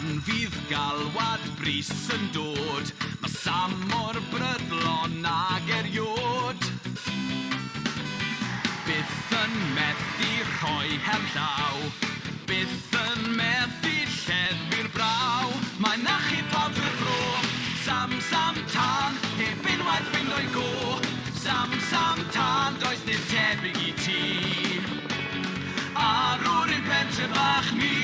Pan fydd galwad brys yn dod, mae Sam mor brydlon ag eriod. Byth yn methu rhoi her llaw, byth yn methu lleddfu'r braw. Mae'n achub pawb drwy'r fro. Sam, Sam Tân, heb unwaith fynd o'i go. Sam, Sam Tân, does neb tebyg i ti. Arwr i'n pentre bach ni.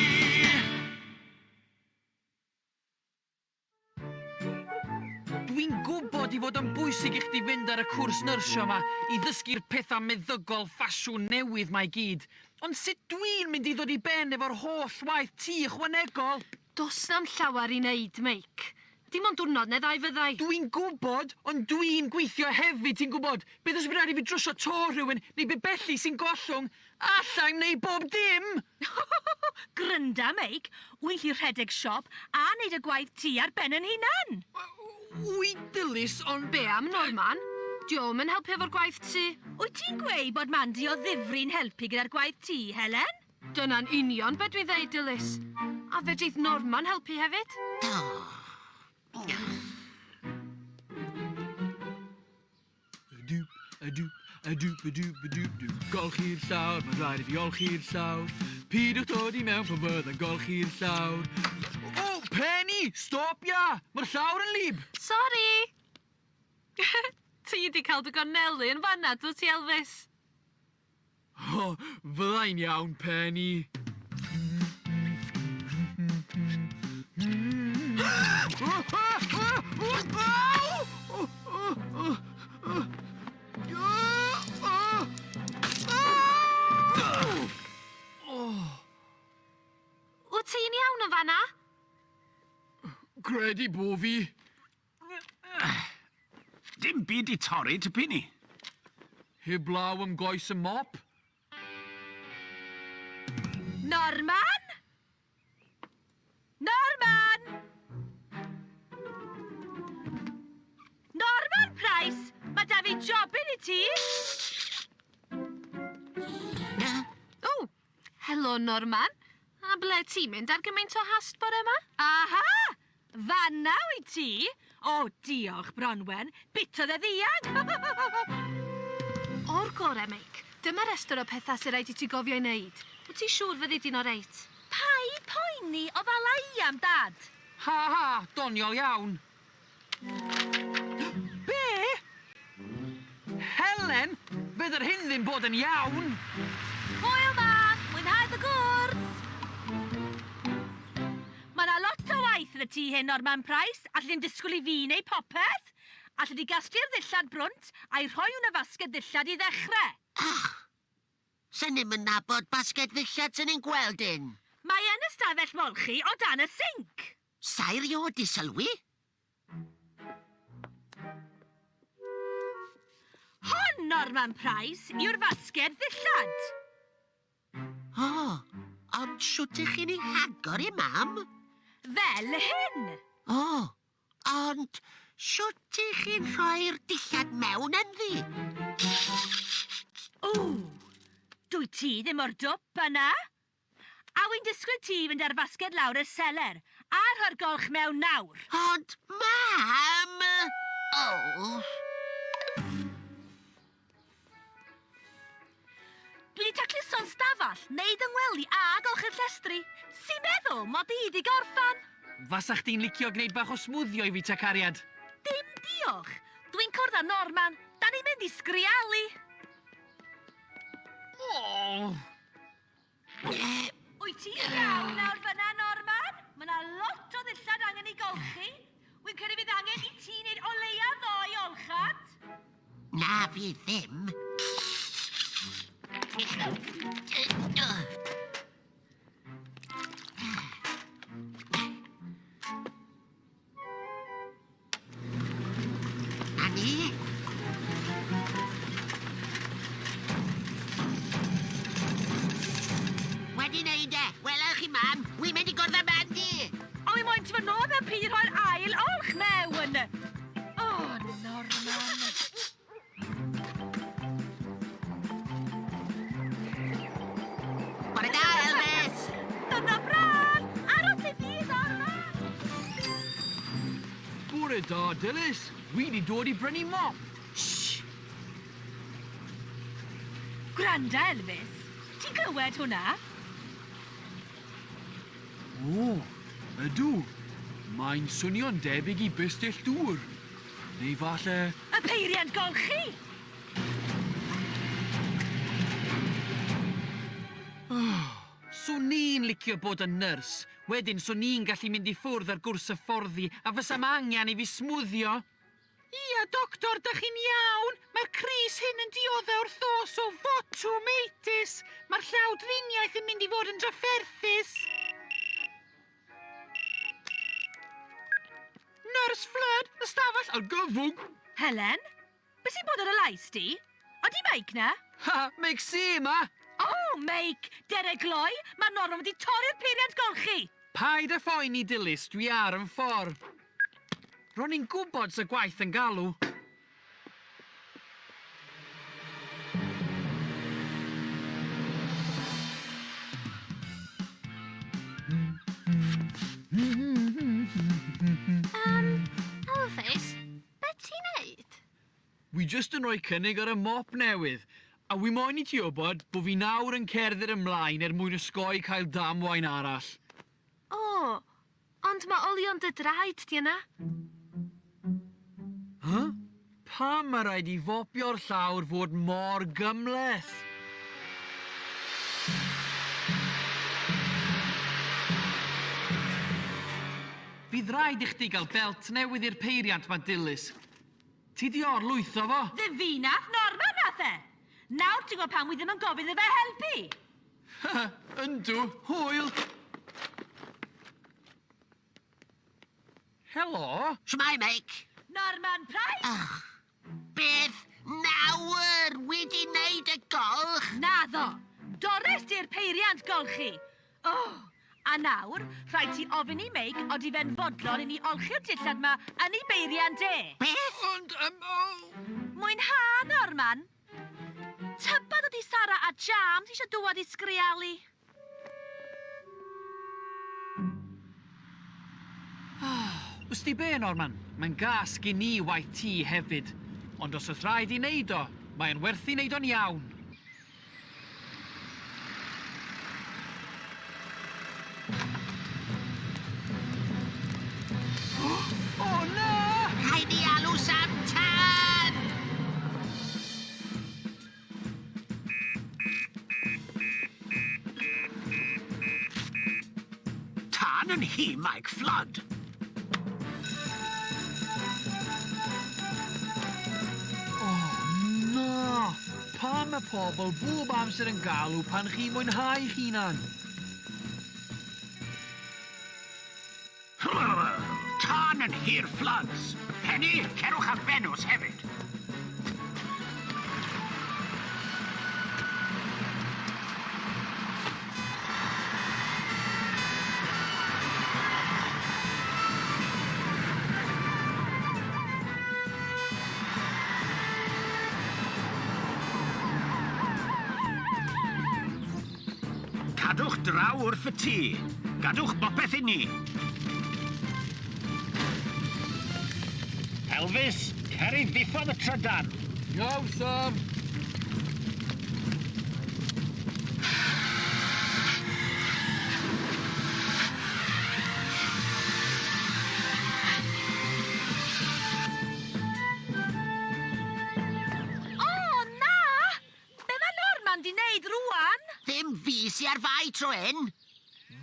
Dwi'n gwybod 'i fod o'n bwysig i chdi fynd ar y cwrs nyrsio 'ma i ddysgu'r petha meddygol ffasiwn newydd 'ma i gyd, ond sut dwi'n mynd i ddod i ben efo'r holl waith tŷ ychwanegol? Does na'm llawer i neud, Meic. Dim ond diwrnod neu ddau fyddai. Dwi'n gwybod, ond dwi'n gweithio hefyd, ti'n gwybod. Beth os bydd rhaid i fi drwsio to rhywun neu bibelli sy'n gollwng? Alla i'm neud bob dim! Grynda, Meic, wy'n llu rhedeg siop a neud y gwaith tŷ ar ben yn hunan! Wyt, Dilys, ond... Be am Norman? Dio'm yn helpu efo'r gwaith tŷ. Wyt ti'n gweud bod Mandy o ddifri'n helpu gyda'r gwaith tŷ, Helen? Dyna'n union be dwi'n ddeud, Dilys. A fedrith Norman helpu hefyd. Doop, a doop, a doop, a doop, a doop, doop. Golchi'r llawr, mae'n rhaid i fi olchi'r llawr. Pidwch dod i mewn pan fydda'n golchi'r llawr. O, Penny! Stopia! Mae'r llawr yn lib! Sori! Ti 'di cael dy gornelu yn fan'na, dwyt ti, Elvis? O, fyddai'n iawn, Penny. Wyt ti'n iawn yn fan'na? Credu bo fi. Dim byd i torri, tipyn i. Heblaw am goes y mop. Norman? Norman! Norman Price! Mae da fi jobyn i ti! O, helo Norman. A ble ti'n mynd ar gymaint o hast bore yma? Aha! Fan'na wyt ti? O, diolch, Bronwen. Bitodd e ddianc! O'r gore, Meic. Dyma restr o pethau sy raid i ti gofio i wneud. Wyt ti'n siŵr fyddi di'n oreit? Paid poeni, ofala i am Dad. Ha ha, doniol iawn. Be? Helen, fydd yr hyn ddim bod yn iawn. Hwyl, Mam! Mwynhau dy gwrs! Mae 'na lot o waith yn y tŷ hyn, Norman Price. Alli di'm disgwyl i fi wneud popeth. Alli di gasglu'r ddillad brwnt a'i rhoi nhw yn y fasged ddillad i ddechrau. Ach! Swn i'm yn nabod basged ddillad swn i'n gweld un. Mae yn y stafell molchi o dan y sinc. Sa i rioed 'di sylwi. Hon, Norman Price, yw'r fasged ddillad. O, ond shwt ych chi'n ei hagor i, mam? Fel hyn. O, ond shwt ych chi'n rhoi'r dillad mewn ynddi? O, dwyt ti ddim mor dwp â 'na. A wy'n disgwyl ti fynd â'r fasged lawr i'r seler, a rhoi'r golch mewn nawr. Ond, mam! O! Dwi 'di tacluso'n stafall, neud 'y ngwely a golchi'r llestri. Ti'n meddwl mod i 'di gorffan? Fasa chdi'n licio gneud bach o smwddio i fi ta cariad? Dim diolch. Dwi'n cwrdd â Norman. Da ni'n mynd i sgrialu. O! Wyt ti'n iawn nawr fyna, Norman? Mae 'na lot o ddillad angen eu golchi. Wi'n credu fydd angen i ti wneud o leia ddou olchad. Na, fi ddim. Na ni. Wedi neud e. Wela chi, mam. Wi'n mynd i gwrdd â Mandy. O, wi moyn ti fod nôl mewn pryd i rhoi'r ail olch mewn. O, Norman. Bore da, Elvis. Diwrnod braf! Aros i fi, Norman! Bore da, Dilys. Wi 'di dod i brynu mop. Shh! Gwranda, Elvis. Ti'n clywed hwnna? O, ydw. Mae'n swnio'n debyg i bistyll dŵr. Neu falle... Y peiriant golchi! Swn i'n licio bod yn nyrs. Wedyn swn i'n gallu mynd i ffwrdd ar gwrs hyfforddi a fysa'm angen i fi smwddio. Ia, doctor, dach chi'n iawn? Mae'r crys hyn yn diodde wrth ddos o fotwmeitis. Mae'r llawdriniaeth yn mynd i fod yn drafferthus. Nyrs Flood, ystafell argyfwng. Helen, beth sy'n bod ar y lais di? Odi Meic 'na? Ha, Meic sy 'ma! O, Meic! Dere gloi! Mae Norman wedi torri'r peiriant golchi! Paid â phoeni, Dilys, dwi ar yn ffordd. Ro'n i'n gwybod 'sa gwaith yn galw. Um, Elvis, be ti'n neud? Wi jyst yn rhoi cynnig ar y mop newydd, a wi moyn i ti wybod bo fi nawr yn cerdded ymlaen er mwyn osgoi cael damwain arall. O, ond mae olion dy draed di yna. Huh? Pam mae rhaid i fopio'r llawr fod mor gymhleth? Fydd rhaid i chdi gael belt newydd i'r peiriant 'ma, Dilys. Ti 'di orlwytho fo. Ddim fi nath, Norman nath e! Nawr ti'n gwybod pam wi ddim yn gofyn iddo fe helpu! Yndw, hwyl! Helo? Shwmae, Meic? Norman Price! Beth nawr wedi wneud y golch? Naddo! Dorres di'r peiriant golchi! Oh, a nawr, rhaid ti ofyn i Meic odi fe'n fodlon i ni olchi'r dillad 'ma yn ei beiriant e. Beth? Ond, oh. Mwynha, Norman! Tybed ydi Sara a Jams eisiau dŵad i sgrialu? Wsti be, Norman? Mae'n gas gin i waith ti hefyd. Ond os oes rhaid i wneud o, mae'n werth i wneud o'n iawn. O, na! Rhaid i alw Sam Tân! Tân yn nhŷ Mike Flood. O, na! Pam mae pobl bob amser yn galw pan chi'n mwynhau hunan? Tân yn nhŷ'r Floods. Penny, cerwch am Fenws hefyd. Cadwch draw wrth y tŷ. Gadwch bopeth i ni. Elvis, cer i ddiffodd y trydan. Iawn, Sam! O, na! Be mae Norman di wneud rwan? Ddim fi sy ar fai tro hyn.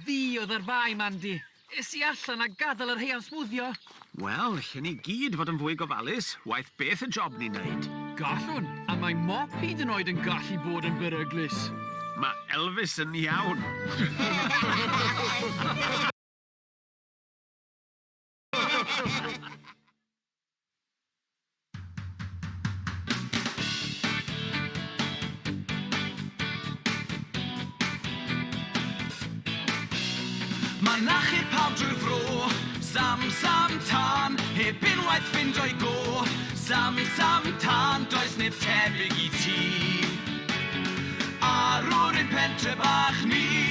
Fi oedd ar fai, Mandy. Es i allan a gadael yr heian smwddio. Wel, lle ni gyd fod yn fwy gofalus, waeth beth y job ni'n neud. Gallwn, a mae mop hyd yn oed yn gallu bod yn beryglus. Mae Elvis yn iawn. Mae'n achub pawb drwy'r fro. Sam, Sam, tân, heb unwaith ffindio'i go. Sam, Sam, tân, does neb tebyg i ti. Arwr ein pentre bach ni.